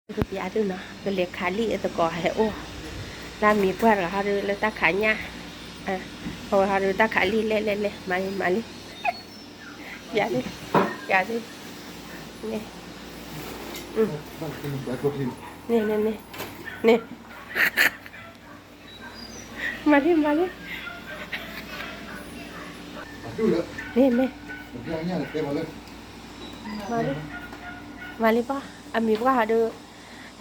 ကပျးသုနီၤ ကလဲၤခးလံာ်အသကိးဟဲအိၣ်, လၢအမံၤပှၢ်တဂၤဟီဒုးလၢတၢ်ခးညၣ်, အဝဲဟီဒုးတၢ်ခးလံာ် လဲၣ်လဲၣ်လဲၣ် မၤလံ မၤလံ, ပျးသု, ပျးသု, န့ၣ်, န့ၣ်, န့ၣ်, မၤလံ မၤလံ, န့ၣ်န့ၣ်, မၤလံ, မၤလံပှၢ် အမံၤပှၢ်ဟီဒုး,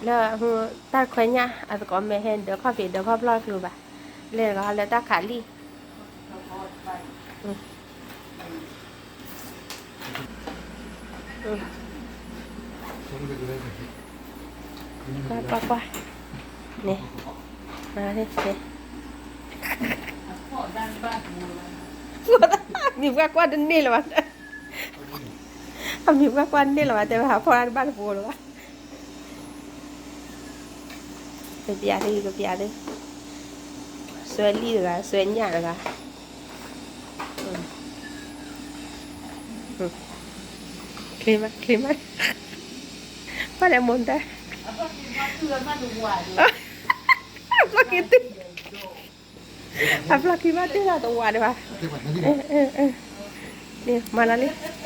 လၢ တၢ်ခွဲညၣ် အသကိးမ့ၢ်ဟဲဒၢးခီၣ်ဖံးဒၢးခီၣ်ဖျီၣ်ကျိၤဘၣ်, လဲၤတဂၤဟီလၢတၢ်ခးလံာ် ကွၢ်ကွၢ်ကွၢ်, န့ၣ်, မံၤပှၢ်ကွၢ်တန့ၢ်လၢၤဘၣ်, အမံၤပှၢ်ကွၢ်တန့ၢ်လၢၤဘၣ် တဲဝဲဟးဖီၣ်တၢ်တဘၣ်တပူၤလၢၤဘၣ်, ကပျးသု ကပျးသု, စွဲလံာ်တဂၤ စွဲညၣ်တဂၤ ချ့မး ချ့မး, ပှၤလဲၤမိၢ်တၢ်, အဖျီၣ်က့ၤတုၤ, အဖျီၣ်က့ၤမးတုၤလီၤတဝးဒံးဘၣ်, န့ၣ် မၤလီၤလံ, ကစံၣ်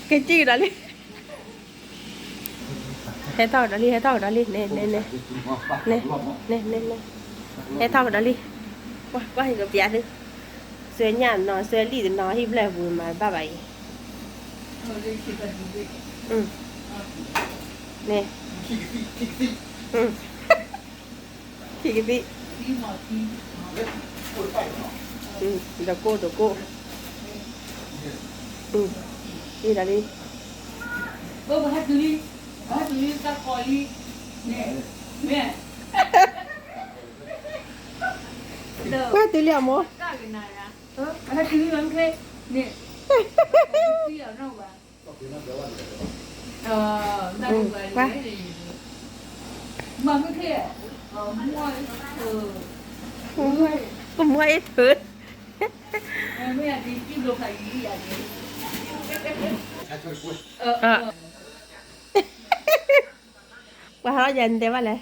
ကဒီးလံ ဟဲထီၣ်ကဒီးလံ ဟဲထီၣ်ကဒီးလံ န့ၣ် န့ၣ် န့ၣ် ဟဲထီၣ်ကဒီးလံ, ကွၢ်ကွၢ် ယကပျးသု, စွဲညၣ်တနီၤ စွဲလံာ်တနီၤ ဟံၣ်ဘျဲၣ်ပူၤ မၤတဘၣ်ဘၣ်အံၤ, န့ၣ်, ခံကသံၣ်, ဒီးကိၣ် ဒီးကိၣ်, န့ၣ်ဒီးလံ, ပှၤတုၤလံအမိၢ်, ပှၤ, ပမိၢ်အ့ၣ်ထုး ပှၤဟးထီၣ်ယၤနတဲဘၣ်လဲၣ်,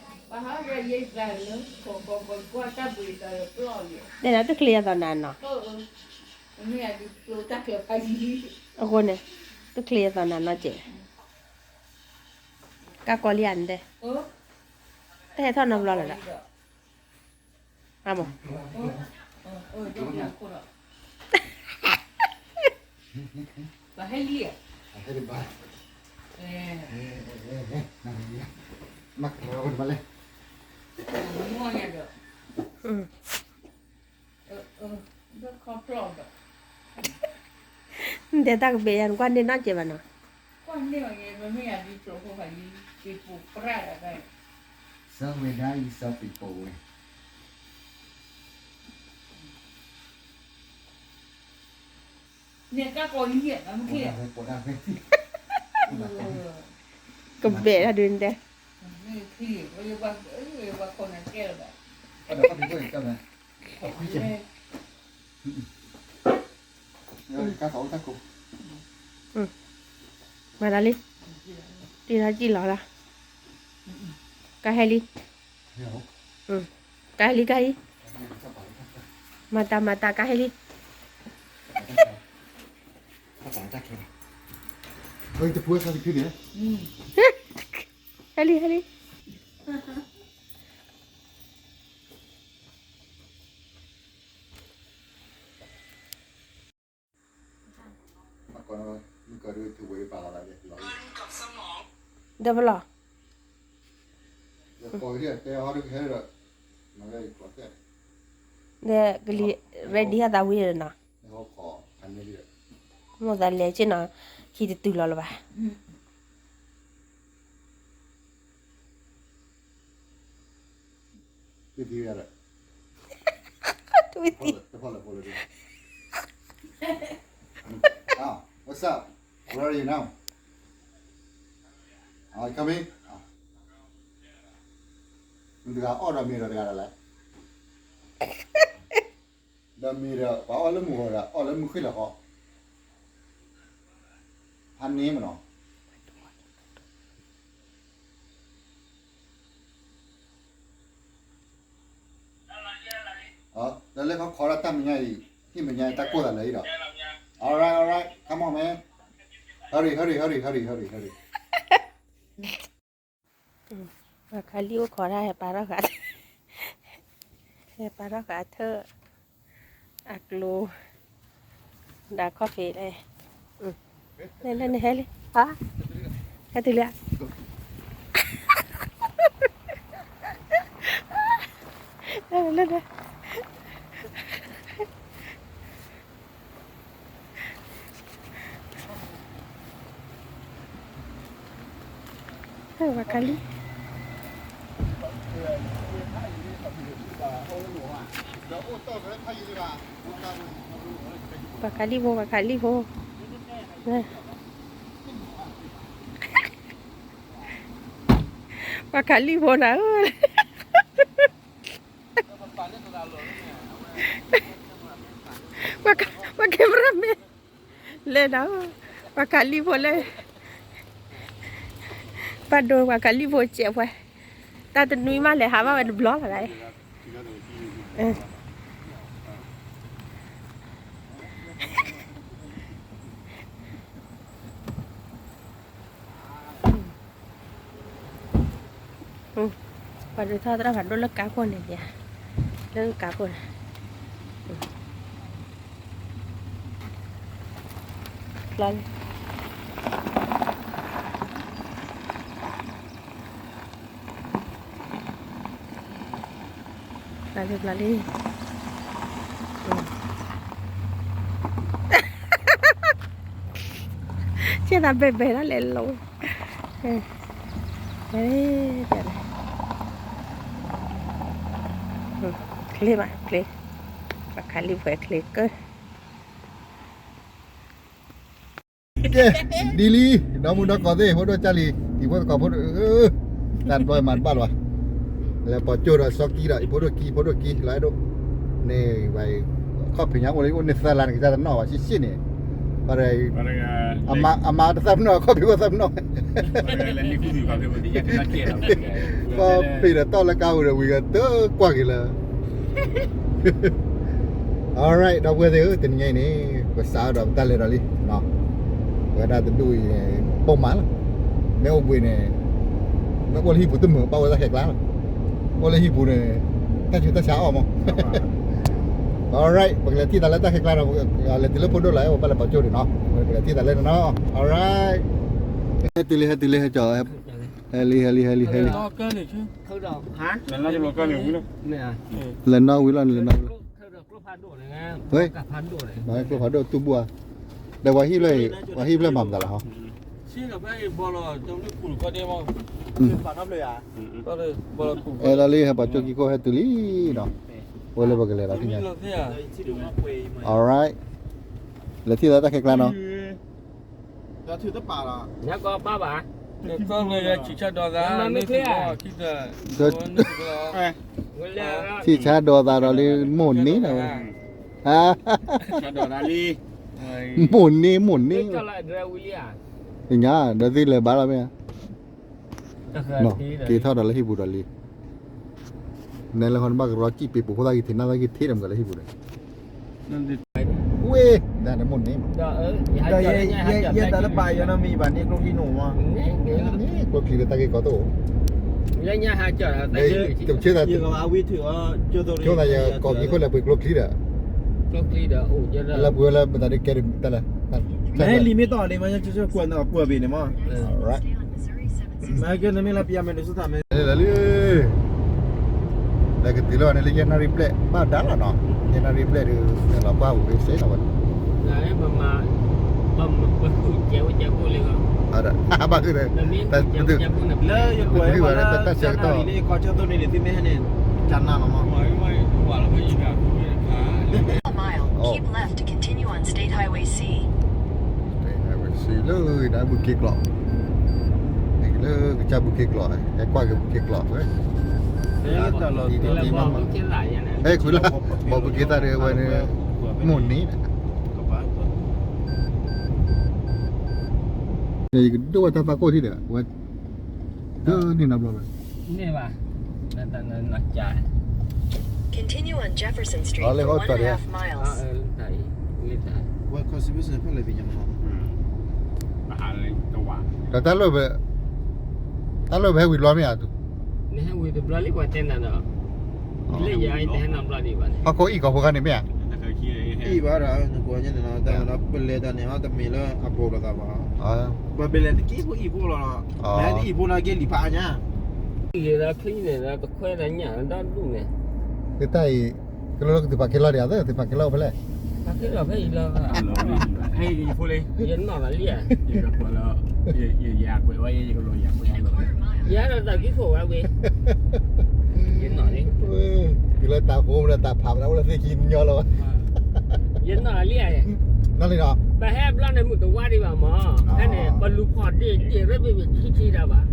တဲနၤတချ့အသီနၤနီၤ, အဃိန့ၣ်, တချ့အသီနၤနီၤကဲ, ကၢ်ကီလံဧါနတဲ, တဟဲထီၣ်နီတဘျီလၢၤဒီး, အမ, နတဲတၢ်ကဘဲယါ နကွၢ်န့ၢ်နီၢ်ကဲဘၣ်နီၤ, ကဘဲတၢ်ဒုးနတဲ, မၤတၢ်လံ, တံၤထီၣ်ကံၣ်လီၤလီၤ, ကဟဲလံ, ကဟဲလံ ကဟဲလံ, မၤတၢ်မၤတၢ် ကဟဲလံ, ဟဲလံဟဲလံ. ဒီးပလီၢ်, ဒီးကလံၤ ready ဟးသးဝံၤဒီးနီၤ, မိၢ်သးလဲၤက့ၤနီၤ, ခံတတုၤလီၤလၢၤဘၣ်. တဝံၤသံ, တဖီလၢဖိလၢဒုး, What's up? Where are you now? Are you coming? မ့ၢ်တဂၤအီၣ်ဒီးမ့ၤဒီးတဂၤဒီးလဲၣ်, ဒီးမ့ၤဒီး ပှၤအီၣ်လၢမုၢ်ဂီၤဒီး အီၣ်လၢမုၢ်ဃ့ၢ်လီၤဃီ, ဖးန့ၢ်မနီၤ. ဒီးခိးဒၣ်တၢ်မဲာ်ညါအံၤ, ဟံၣ်မဲာ်ညါအံၤတၢ်ကိၢ်သးလၢအံၤဒီး, alright, alright, come on, man. Hurry, hurry, hurry, hurry, hurry, hurry. ပှၤခးလံၣ်အိၣ်ခိးတၢ် ဟဲပာ်ထီၣ်ဃာ်, ဟဲပာ်ထီၣ်ဃာ်ထၢၣ် အကျိ, ဒီး coffee လဲၣ်, လဲၣ်လဲၣ်န့ၣ်ဟဲလံ, ဟဲတုၤလံ, လၢလၢလၢ ပှၤခးလံၣ်, ပှၤခးလံၣ်ဖိ, ပှၤခးလံၣ်ဖိ, ပှၤခးလံၣ်ဖိနၤဧၢ, ပှၤ cameraman လဲၤနၤ, ပှၤခးလံၣ်ဖိလဲၣ်, ပှၤဒိ ပှၤခးလံၣ်ဖိစဲးပှဲၤ, တၢ်တနွံမးလဲၤဟးဘၣ်ဝဲတဘျီလီၤ, ပှၤဒုးထီၣ်သရၣ်ဖးဒိၣ်လၢကါခိၣ်န့ၣ်, လၢကါခိၣ်န့ၣ်, လီၤလံ ပျၢ်လံ ပျၢ်လံ, ဆဲသးဘဲဘဲဒၣ်လဲၤလိၤ, ချ့ဘၣ်ချ့, ပှၤခးလံၣ်ပှဲၤချ့ကၢ ကဲ, ဒ်လံ, ဒီမုၢ်ဒီကိးသ့ၣ် ဖိဒိၣ်ကၢ်လံ, တံၤဖိသကိးဖိဒိၣ်, တၢ်တဘျီမၤတဘၣ်လီၤ, လဲၤပိာ်ကၠိဒီးစီၤကံဒီး အံၤဖိဒိၣ်ကံ ဖိဒိၣ်ကံ လီၤအဲၣ်ဒိး, န့ၣ်, ခီၣ်ဖံးညါအိၣ်လၢအိၣ်န့ၢ်သၢလါန့ၣ် ကစၢ်တနီၣ်ဘၣ် ရှံရှံန့ၣ်, ဘၣ်ဒီး, အမါတသၣ်ပနီၣ် ခီၣ်ဖံးဖိသၣ်ပနီၣ်, ခီၣ်ဖံးဒီးတီၢ်လၢကါပူၤဒီး ဝံၤကတၢၢ်ကွၢ်က့ၤလၢ Alright ဒီပုၢ်ဝဲၢ်သ့ၣ်ဧၢ, တနံၤညါအံၤန့ၣ် ပစးထီၣ်ဒီးပတၢ်လဲၤဒီးလံ, ပဝဲဒၣ်တဒူၣ်အံၤန့ၣ် ပိာ်မးလီၤ, မ့ၢ်အိၣ်ဘှံးန့ၣ်, မ့ၢ်အိၣ်လၢဟံၣ်ပူၤတမုာ် ဘၣ်အိၣ်လၢတၢ်ခဲကျါလီၤ, အိၣ်လၢဟံၣ်ပူၤန့ၣ်, တၢ်ဆူးတၢ်ဆါအီၣ်မး, Alright ပကလဲၤထံၣ်သးလၢတၢ်ခဲကျါဒီး, လဲၤတုၤလၢဖိဒိၣ်လီၤ အဲၣ်ဝဲပၢ်လဲၤပိာ်ကၠိဒံးနီၤ, ပကလဲၤထံၣ်သးလၢန့ၣ်နီၤ, Alright ဟဲတုၤလံ ဟဲတုၤလံ ဟဲကၠီၤ, ဟဲလံ ဟဲလံ ဟဲလံ ဟဲလံ, လဲၤနီၣ်ဝံၤလီၤန့ၣ် လဲၤနီၣ်ဝံၤလီၤ, ဝဲ, ကျိဖးဒိၣ်တူၢ်ဘၣ်, ဒီးပှၤဟံၣ်ဖျၢၣ်, ပှၤဟံၣ်ဖျၢၣ်မၤမတၤလီၤဟီ, အဲၣ်လီၤလံ ဟဲပှၤကၠိခံခိၣ်ဟဲတုၤလံနီၤ, ဝဲလၢပကလဲၤလီၤသ့ၣ်ညါ, Alright လဲၤထံၣ်သးတၢ်ခဲကျါနီၤ တၢ်ထုးတပာ်လီၤ, နကဘၣ်ဘၣ်, ကီၢ်လၢယဆံးဆါဒိးသး, မ့ၢ်ချ့, ဆံးဆါဒိးသးဒီးလံမိၢ်န့ၣ်နီၤ, မိၢ်န့ၣ် မိၢ်န့ၣ်, ညါ, ဒီးသ့ၣ်လဲၤဘၣ်လီၤမ့ၢ်ဧါ, က့ၤထီၣ်ဒီးလၢဟံၣ်ပူၤဒီးလံ နဲလၢဃီနဘၣ်ကရီစံၣ်ပ့ၤပိာ်ခိၣ်သၣ်က့ၤထံးနၢ်သၣ်က့ၤထံးဒီးမုၢ်ကလၢဟံၣ်ပူၤဒီး, ဝ့ၢ်, ဒၣ်နမိၢ်န့ၣ်မး, ဒီးယဲတၢ်လၢပာ်ယီၤနီတမံၤဘၣ်န့ၣ် ကျိချံနအိၣ်မး, န့ၣ်ကျိချံလၢတၢ်ဂ့ၢ်ကီတအိၣ်, လၢညါဟးကၠီၣ်ဒီး, ကဆိသး, ဆိသးယကီၢ်ကံခိၣ်လဲၤပှ့ၤကျိချံဒီး, ကျိချံဒီးအိၣ်လၢပှ့ၤဝဲလၢမတၤဒ်ကဲတၢ်လဲၣ်, မ့ၢ်လံမ့ၢ်တီၢ်န့ၣ် မ့ၢ်ကွၢ်ဘ့ၣ်န့ၣ်မး, လၢကတုၤလီၤန့ၣ်လၢယဲၢ်နၣ်ရံၣ်ဘျဲၣ် ဘၣ်ဒါလီၤနီၤ, ယဲၢ်နၣ်ရံၣ်ဘျဲၣ်ဒီး လဲၤလီၤကွၢ်ဝံၤစ့ၢ်ကီးဝဲ, ဘၣ်ဃုာ်ဒီး, လၢယကွဲးဝဲလၢတၢ်ဆၢကတီၢ်, လၢ State Highway C လၢ နဘုခ့ကျိး, လၢကစၢ်ဘုခ့ကျိး, ဟဲကွၢ်က့ၤဘုခ့ကျိး, ဟဲခွံလီၤ, ဘီဘုခ့သၣ်ဒီးဝဲန့ၣ်, မိၢ်န့ၣ်, ယကဒိၣ်ဝဲတၢ်သးကိၢ်ထံၣ်ဒီး ဝဲ, ဒ်န့ၣ်နီတဘျီဘၣ်, န့ၣ်ဘၣ်, နက Continue on Jefferson Street for one and a half miles. ဝဲ contribution ဖဲလဲၣ်သ့ၣ်ညါမး ဒီးတၢ်လိၣ်ဖဲ တၢ်လိၣ်ဖဲဝံၤဘျီမ့ၢ်ဧါ နဟဲဝံၤတဘျီလံ ပှၤတဲနၤဒီး လၢယၤအံၤတဟဲနီတဘျီဒံးဘၣ်န့ၣ် ဟီၣ်ခိၣ်အံၣ်ကီၢ်ဖိခါန့ၣ်မ့ၢ်ဧါ အံၣ်ဘၣ်ဒီး နကွၢ်ညါန့ၣ်လီၤ တၢ်လီၤပလဲၤတၢ်န့ၣ် ဟီတမ့ၢ်လၢအဘူးလိာ်သးဘၣ် ပဘၣ်လဲၤတက့ၢ်ဖိအံၣ်ဖိလီၤ မ့ၢ်တအံၣ်ဖိနာ်က့လံာ်ဖးအါညါ ယဲဒၣ်ချံန့ၣ်ဒီး တခွဲဒီးညၣ်ဒီဒူၣ်န့ၣ် သ့ၣ်တၢ်အံၤ ကလၢကသ့ၣ်ဖးကဲလီၤဒံးဧါ သ့ၣ်ဖးကဲလီၤဖဲလဲၣ် ဖးကဲလီၤဖဲအံၤလီၤ ဟဲအံၤဖိလံ ယနီၣ်လီၤလံဧါ ယကကွၢ်လီၤ ယယၤကွဲးဝဲ ယကလိာ်ယၤကွဲးလီၤ ယၤဒီးတၢ်ကံၢ်ခိၣ်ဝဲဝံၤ ယနီၣ်လံ တုၤလၢတၢ်ဃိမ့ၢ်ဒီးတၢ်ဖးမ့ၢ်ဒီး အိၣ်လၢသ့ၣ်ခံညီလီၤ ယနီၣ်လံဧါ နီၣ်လံဒီး ပဟဲဘျီန့ၣ် မုၢ်တဝါဒံးဘၣ်မး ဖဲန့ၣ် ပလူၤဖီၣ်ဒ့ၣ်ဒ့ၣ်ရ့ဘ့ၣ်ဘ့ၣ်ထံထံဒၣ်ဘၣ်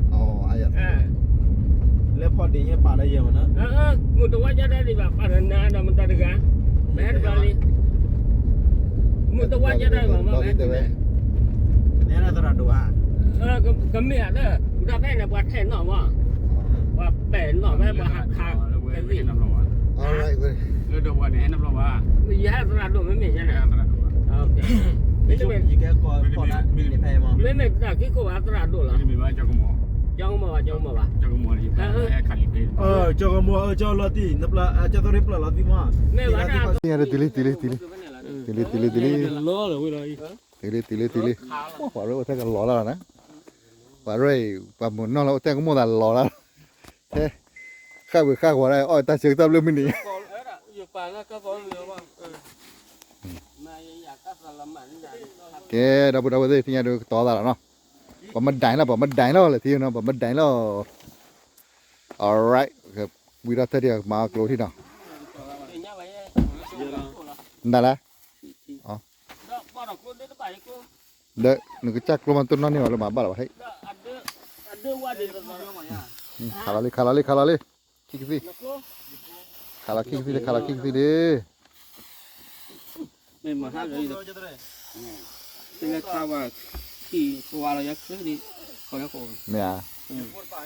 လၢဖီၣ်ဒ့ၣ်ညါပာ်လၢယဲၢ်မးနီၤ မုၢ်တဝါကၢ်ဒၣ်ဒံးဘၣ် ပာ်ဒီးနၤဒီးမတၤတဂၤ ပဟဲတဘျီလံ မုၢ်တဝါကၢ်ဒၣ်ဒံးဘၣ်မး မ့ၢ်သရၣ်ဒိၣ်ဧါ ကမ့ၢ်ဧါလၢ ဒီးဖဲန့ၣ် ပှၤထဲးနီၣ်မး ပှၤပဲာ်နီၣ်ဖဲပှၤဟးခး လၢဒိးပှၤန့ၣ် ဟဲနဘျီဘၣ် ယဟဲသရၣ်ဒိၣ်မ့မ့ၢ်ညါန့ၣ် မ့မ့ၢ်တၢ်ကံၢ်ခိၣ်ဘၣ်သရၣ်ဒိၣ်လီၤ ကၠီကမီၤ ကၠီကမီၤ ကၠီလီၤတံၢ် ကၠီသရ့ပျၢၢ်လီၤသံမး မ့ၢ်ဘၣ် တုၤလံ တုၤလံ တုၤလံ တုၤလံ တုၤလံ တုၤလံ တုၤလံ ပှၤရဲၣ်အိၣ်ထဲကလီၤလၢ်လီၤန့ၣ် ပှၤရဲၣ်အံၤ ပှၤမိၢ်နီၢ်လၢအိၣ်ထဲကမိၣ်သးလီၤလၢ် ထဲ ဃၣ်ဝံၤဃၣ်ဝီၤဒၣ် အီၣ်တၢ်ဆၢကတီၢ်ဘျုးမုၢ်နံၤ ကဲ ဒီပုၢ်ဒီဝဲၢ်သ့ၣ် သ့ၣ်ညါဒုးကတီၤသးလီၤနီၤ ပှၤမဒၣ်လီၤ ပှၤမဒၣ်လီၤ လဲၤထံနီၤ ပှၤမဒၣ်လီၤ alright ဝံၤဒီးထဲဒံးမၤကျိထံနီၤ နဒၣ်လဲၣ် ဒီးနကစၢ်ကျိမးတိၢ်နီၣ်န့ၢ်အီၤလၢမၤဘၣ်လီၤဘၣ်ဟဲ ခးလီၤလံ ခးလီၤလံ ခးလီၤလံ ခံကသံၣ် ခးလီၤခံကသံၣ်လံ ခးလီၤခံကသံၣ်လံ မ့ၢ်မဟါလၢ တလဲၤခးဝဲ ခံ ကဝါလီၤယဲၢ်ချၢဒံး ခီယဲၢ်ဃိ မ့ၢ်ဧါ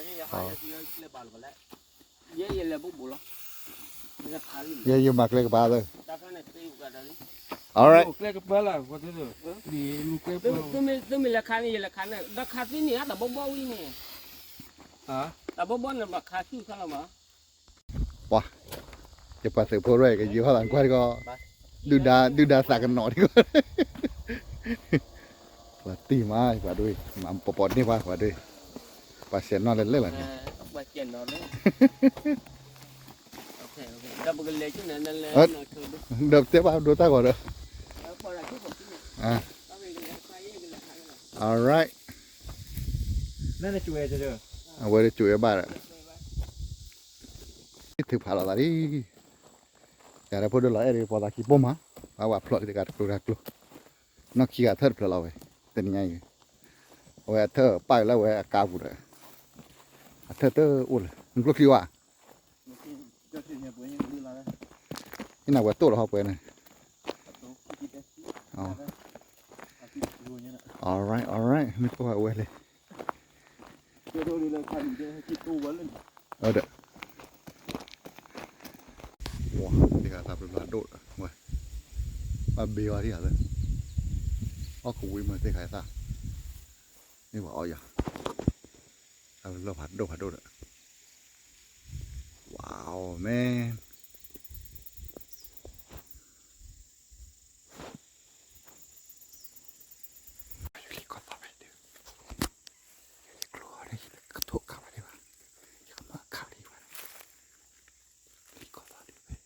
ယဲယလဲၤဘိးဘိးလီၤ ယဲယမၤကျဲကပၤသၢ alright ကျဲကပၤလၢ သုမ့ၢ်လဲၤခးန့ၣ် ယလဲၤခးန့ၣ် ဒီးခးသံန့ၣ် အတၢ်ဘီဘီဝံၤန့ၣ် တၢ်ဘီဘီန့ၣ် ဘၣ်ခးဆူၣ်ခါလီၤမး ပှၤ ယပှၤသုးဖိရဲၣ်ကယံာ်ဟီၣ်သးကွၢ်တကီၢ် ဒုၣ်ဒါ ဒုၣ်ဒါသးကနီၤတကီၢ် ပှၤတံၢ်မး ပှၤဒိၣ် မၤပိာ်ပိာ်န့ၢ်ပှၤ ပှၤဒိၣ် ပှၤဆဲးနီၣ်လၢလၢလီၤန့ၣ် ဒီးတဲဘၣ်ဒိတၢ်ဂီၤဒီး alright အဝဲဒၣ်ကၠိဝဲဘၣ်ဒီး ထုးဖးလီၤသးလံ ယၤဒီးဖိဒိၣ်လီၤအဲၣ်ဒ်ပှၤသးခံပိာ်မး ပှၤဝဲဖျိးလံတဂၤတကျိၤတဂၤကျိၤ နီၢ်ခံဂၤထၢၣ်တဖျၢၣ်လီၤဝဲ တနံၤညါအံၤ အဝဲအထၢၣ်ပာ်လၢဝဲအကါပူၤဒီး အထၢၣ်တအိၣ်လၢ မကျိချံဝဲ ဟံးနၤဝဲတိၢ်လီၤဟီၣ်ပှဲၤန့ၣ် alright alright မ့ၢ်တိၢ်ဝဲလံ ဒီး ဝါ သ့ၣ်ခါသးပျၢၤပျၢၤဒိၣ်ဒီး ဝဲ ဘၣ်ဘ့ဝဲဒံးဧါသၢ အီၣ်ကဝံၤမ့ၢ်သ့ၣ်ခါသၣ် မ့ၢ်ပှၤအီၣ်ယၤ သးပျၢၤဖးဒိၣ်ဖးဒိၣ်ဒီး ဝါ man ယလံကီၢ်သီဖဲဒုး ယကျိအီၤန့ၣ် ယကထိးခးဝဲဒံးဘၣ် ယကမၤခးဝဲဒံးဘၣ် လံကီၢ်သီဒုးဖဲ ကဆီကဆီဒုး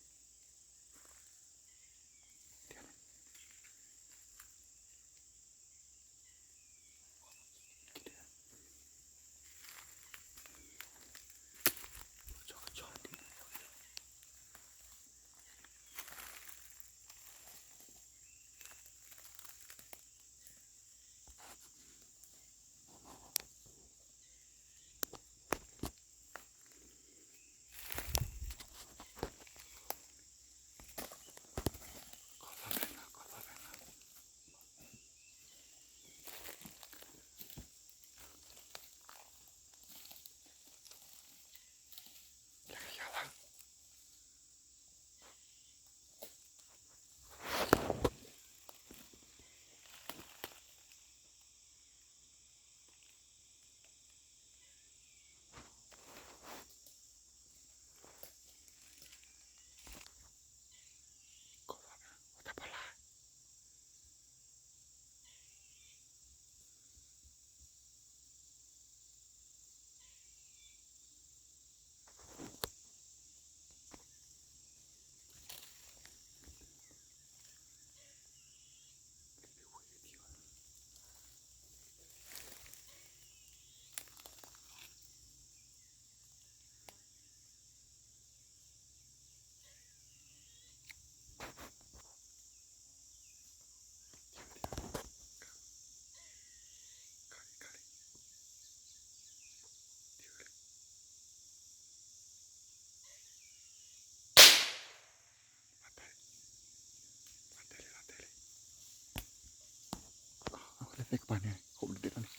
အဲကပၤန့ၣ် ခိးဒုးဒဲးလီၤန့ၣ်,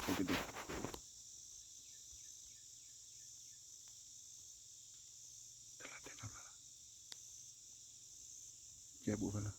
ခိးဒုးဒဲး, တလီၤတဲနီတဘျီလီၤ, ကဲဘူးဖဲလီၤ.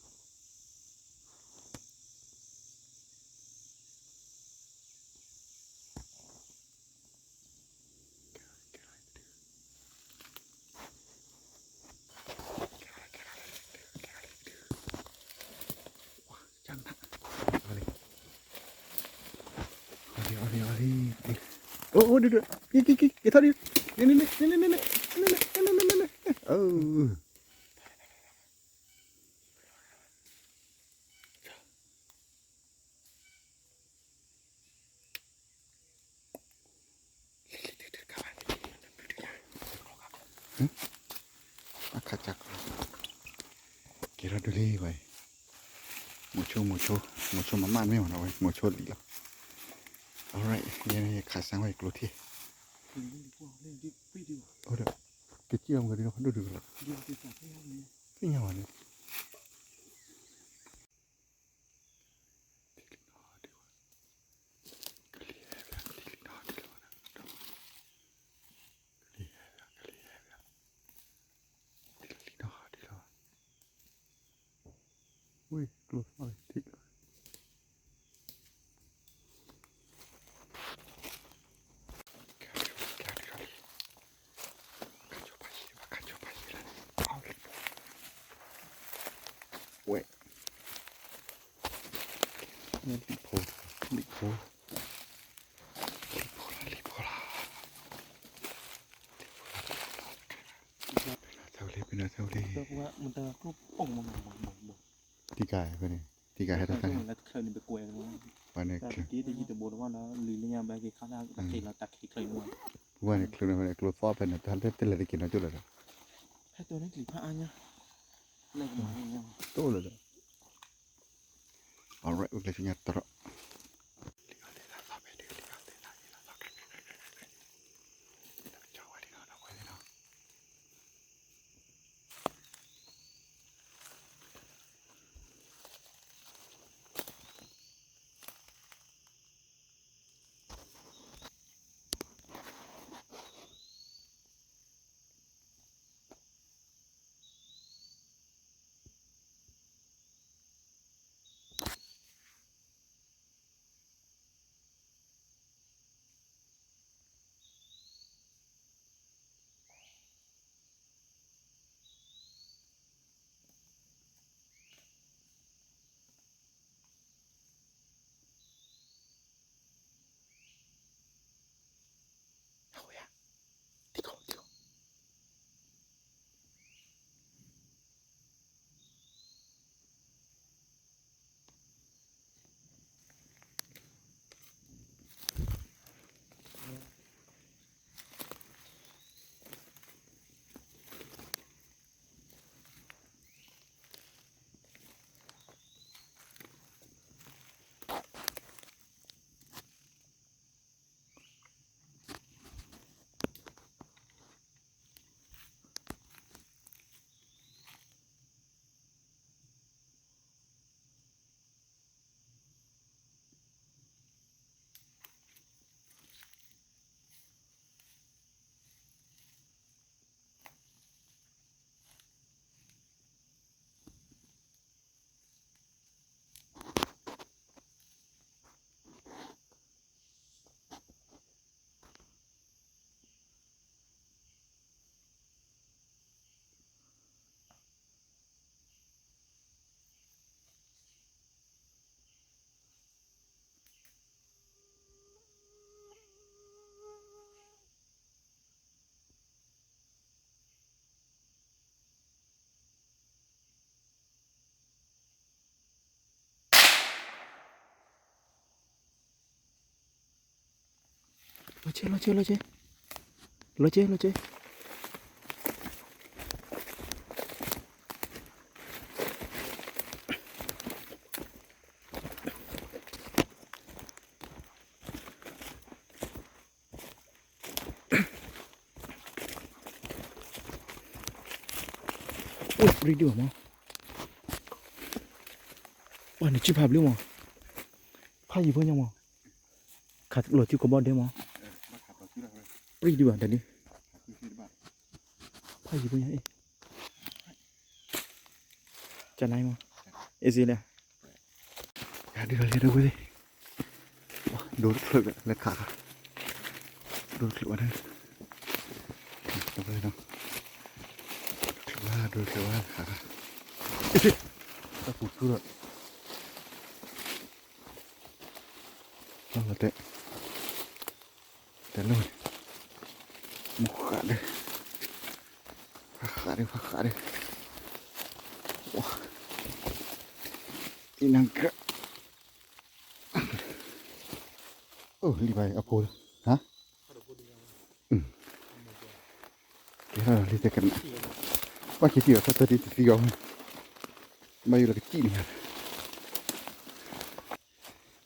အိၣ်ဒုးဒုး က့ၤက့ၤက့ၤ က့ၤထီၣ်ဒုး, န့ၣ်န့ၣ်န့ၣ်, အခါကကီ, ကဲထီၣ်ဒုးလံဝဲ, မိၤဆိ မိၤဆိ မိၤဆိမမၣ်မ့ၢ်မနီၤဝဲ မိၤဆိလံလီၤ. Alright, ယဲန့ၣ်ယခးစၢ်ဝဲယကျိထံၣ်, အိၣ်ဒီး, ကစံၣ်အီၤမ့ၢ်ကဒုးဖးဒိၣ်ဒုးလီၤ, သ့ၣ်ညါဝဲန့ၣ် ထံလံနီၤဒုးဝဲ, ကလံၤဟဲဘၣ် ထံလံနီၤဒုးလီၤဝဲ, ကလံၤဟဲဘၣ် ကလံၤဟဲဘၣ်, ထံလံနီၤဒုးလီၤဝဲ, ဝံၤ ကျိသီၣ်ထံလီၤ, ကဲဒုးလီၤလံ ဝဲ, လံာ်ဖိ, လံာ်ဖိ, လံာ်ဖိလီၤ လံာ်ဖိလီၤ, လံာ်ဖိလီၤ, ပနၢ်ထဲဝဲလံ ပနၢ်ထဲဝဲလံ, တံၢ်ကါဖဲန့ၣ် တံၢ်ကါဟဲထီၣ်တၢ်န့ၣ်, ပှၤန့ၣ် ပှၤန့ၣ် ချုးန့ၣ်ဖဲန့ၣ် ကျိသီၣ်ဖဲန့ၣ် တၢ်လဲၤတက့ၤနီကၠိလၢၤဒီး, တလဲၤတက့ၤနီကၠိလၢၤဒီး, တအိၣ်လၢၤဒီး, alright အိၣ်ကျဲဆူညါတရီး, လီၤက့ၤ လီၤက့ၤ လီၤက့ၤ, လီၤက့ၤ လီၤက့ၤ. အိၣ် ရ့ဒိၣ်မး, ပှၤန့ၣ် စုဖးဘျုးမး, ဖးယံၤဖိညါမး, ခးလီၤစုကဘီဒဲမး, ပြံဒံးဘၣ်တၢ်ဒ်, ဖးယံၤဖိညါအံၤ, ကနမး, အ့ၣ်စ့လဲၣ်, ယဒုးလီၤလံဒဝဲသ့ၣ်, ဒိတချုးလၢခးခါ, ဒိတချုးဝဲဒၣ်, ဒိတချုးဝဲဒၣ်ခါခါ, တၢ်ပူၤဆူၣ်ဒီး တဲ, တဲလၢ, မူဃးဒီး, ဖးဃးဒီး ဖးဃးဒီး, အံၤနက, အိၣ်လံဘၣ်အဖိလၢ, ဟါ, ကဲထီၣ်လံတကနၣ်, ဘၣ်ခံထံၣ်အီၤ ထီၣ်တၢ်ဒ်တသံအီၤ, ဘၣ်ယိၣ်လၢကစံၣ်န့ၣ်,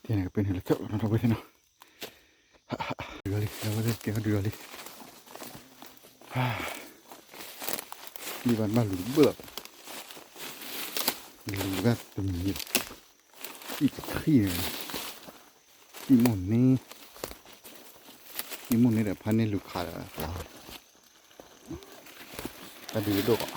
တဲနကပ့ၤန့ၣ်လၢထၢၣ်လီၤနီၤ ဒီပုၢ်ဝဲၢ်သ့ၣ်နီၤ, ဒုးလီၤလံ ဒီပုၢ်ဝဲၢ်သ့ၣ် ကဲထီၣ်ဒုးလီၤလံ, လံဘၣ်ဘၣ်လူၤတဘၣ်လီၤ, လူၤဘၣ်တမံၤလီၤ, စံၣ်တထံၣ်န့ၣ်, စံၣ်မိၢ်န့ၣ်, စံၣ်မိၢ်န့ၣ်ဒီးဖါန့ၢ်လူၤခးဒီး, တၢ်ဒုးဒိၣ်ကီး,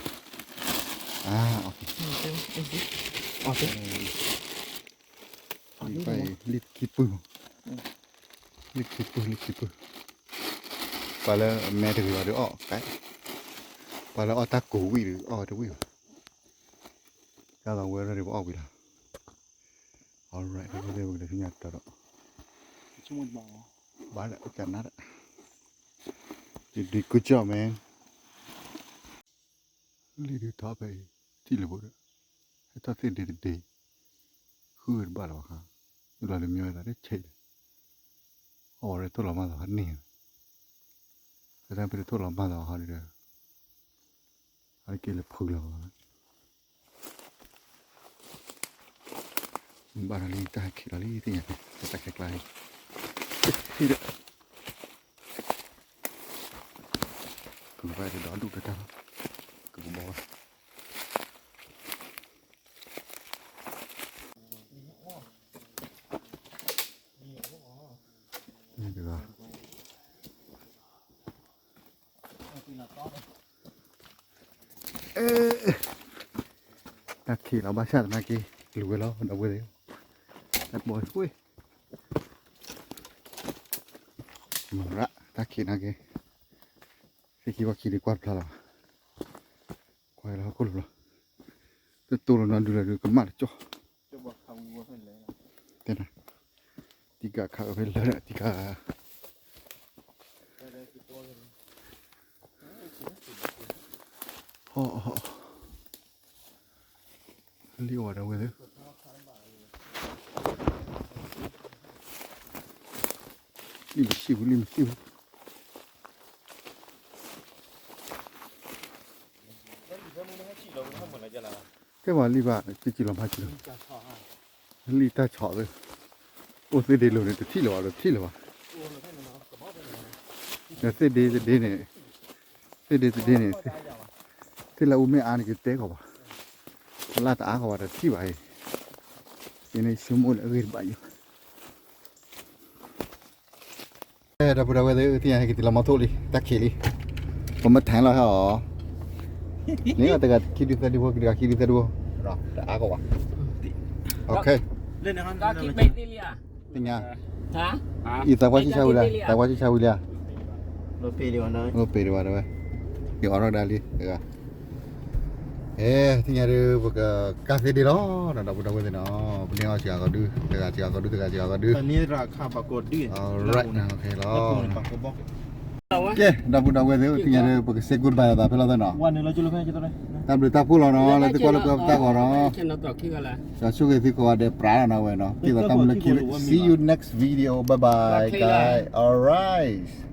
အ, လံခံပုၢ်, လံခံပုၢ်, လံခံပုၢ်, ပှၤလၢအမဲတဂ့ၤဘၣ်ဒီးအီၣ်ကဲ, ပှၤလၢအီၣ်တၢ်ကိၤဝံၣ်ဒီးအီၣ်တဝံၣ်ဘၣ်, တၢ်လီၤဝဲရၢ်ဒီးပအီၣ်ဝံၤလီၤ, alright ဒီပုၢ်ဝဲၢ်သ့ၣ် ပကလဲၤဆူညါတတီၤဒီး, ဘၣ်လၢကနၣ်ဒီး, you did good job man, လံဒုးထီၣ်ဖဲအံၤ, ထံၣ်လၢဖိဒီး, ဟဲထီၣ်သ့ၣ်ဒ့တဒ့, ဃုတဘၣ်လီၤဘၣ်ခါ, လီၤလၢမ့ၢ်ဝဲသးတဆဲးဒီး, အီၣ်ဝဲထိၣ်လီၤမၢ်သီခါန့ၣ်, ဖဲတၢ်ပ့ၤထိၣ်လီၤမၢ်သီခါဒီး, အက့လၢဖုလီၤဘၣ်, ဘၣ်လီၤလံ တၢ်ဟဲခံးလီၤလံ သ့ၣ်ညါ, တၢ်ခဲကျါအံၤ, ဒီး, ကဘၣ်ဒီးဒိၣ်ကတၢၢ်, ကကဘီဝဲ, တဂၤ တၢ်ခံးလီၤဘၣ်ဆၣ်သနာ်က့ လူၤဝဲလီၤ ဒီပုၢ်ဝဲၢ်သ့ၣ်, တၢ်ဘီဝဲ, မၤရၣ် တၢ်ခံးနာ်က့, သ့ၣ်ခံဘီခံဒုးကွၢ်တဖျါလီၤ, ကွၢ်လီၤဟီၣ်ခိၣ်လီၤ, တတိၢ်လီၤနီၤဒုးလီၤဒုးကမၣ်တကၠီၣ် တဲနၤ, တံကးခးကဖဲလၢာ်ဒီး တံကး, ဟီၣ်, လံအိၣ်ဝဲဒၣ်ဝဲသ့ၣ်, လံမ့ၢ်ဆံၣ်ဝံၤ လံမ့ၢ်ဆံၣ်ဝံၤ, တဲဘၣ်လံဘၣ် စံၣ်စံၣ်လီၤမၤစံၣ်လီၤ, လံတၢ်ဆီၣ်သ့ၣ်, အိၣ်သ့ၣ်ဒ့လိၤန့ၣ် တထံၣ်လၢၤဘၣ် တထံၣ်လၢၤဘၣ်, ဒီးသ့ၣ်ဒ့သဒ့န့ၣ်, သ့ၣ်ဒ့သဒ့န့ၣ်, သ့ၣ်လၢအူမ့ၢ်အါန့ၣ် ကတဲကီးဘၣ်, လၢတအါကီးဘၣ် တထံၣ်ဘၣ်အံၤ, ယန့ၣ်ဆိကမိၣ်လၢအဂ့ၢ်တဘၣ်ယိၣ် ဒီပုၢ်ဒီဝဲၢ်သ့ၣ် သ့ၣ်ညါဟဲက့ၤတုၤလီၤမီထိၣ်လံ တၢ်ခံးလံ, ပမ့ၢ်ထဲလီၤဟဲအီၤ, န့ၣ်တဂၤခံဒုသၢဒုဖိ တဂၤခံဒုသၢဒုဖိ, တအါကီးဘၣ်, သ့ၣ်ညါ, အံၤသးပှၢ်ဆံၣ်ဆါဝံၤလံ သးပှၢ်ဆံၣ်ဆါဝံၤလံဧါ, လိၣ်ပ့ၤဒံးဘၣ်ဝဲ, ယအီၣ်ထီၣ်ဒၣ်လံတဂၤ အဲ သ့ၣ်ညါဒီး ပကကၢ်သ့ဒ့လီၤ ဒီပုၢ်ဒီဝဲၢ်သ့ၣ်နီၤ, ပန့ၢ်အီၣ်စှၤကီးဒု တဂၤစှၤကီးဒု တဂၤစှၤကီးဒု လီၤ, ကဲ ဒီပုၢ်ဒီဝဲၢ်သ့ၣ် သ့ၣ်ညါဒီး ပက say goodbye သးဖဲလီၤသ့ၣ်နီၤ, တၢ်ဘျုးတၢ်ဖှိၣ်လီၤနီၤ လၢသုကွၢ်လၢပတၢ်ဂီၤနီၤ, ဒီးဆိၣ်ဂ့ၤသုကိးဂၤဒဲးပြးလီၤနီၤဝဲနီၤ, က့ၤသးတၢ်မူလၢခံ see you next video, bye bye guys, alright.